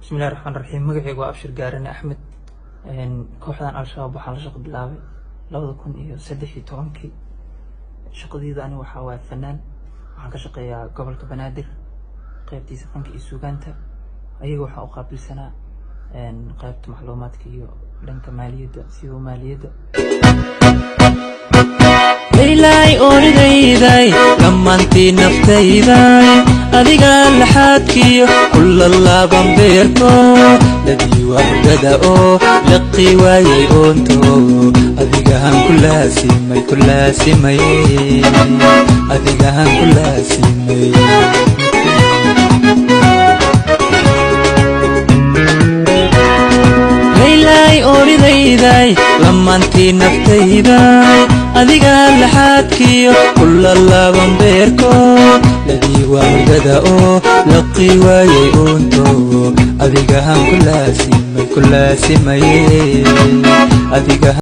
Bismillahi raxmaan raxiim. Magacaygu waa Abshir Gaarane Axmed. Kooxdan Al-Shabaab waxaan la shaqo bilaabay 2013-kii. Shaqadeyda ani waxaa waaye fanaan. Waxaan ka shaqeeyaa gobolka Banaadir, qaybtiisa fanka iyo suugaanta. Ayaga waxaan u qaabilsanaa qaybta macluumaadka iyo dhanka maaliyadda, sida maaliyadda. Leylay oridayday, dhammaantii naftayday, adiga laxaadkiyo kula laaban beerko ladii wardada oo laqi waayay oonto, adigahan ku laasimay, ku laasimay, adigahan ku laasimay. Leylay oridayday, lamaantii naftayday, adiga laxaadkiyo kula laaban beerko ladii wardada oo laqi waayay oonto, adigahan ku laasimay, ku laasimay adiga.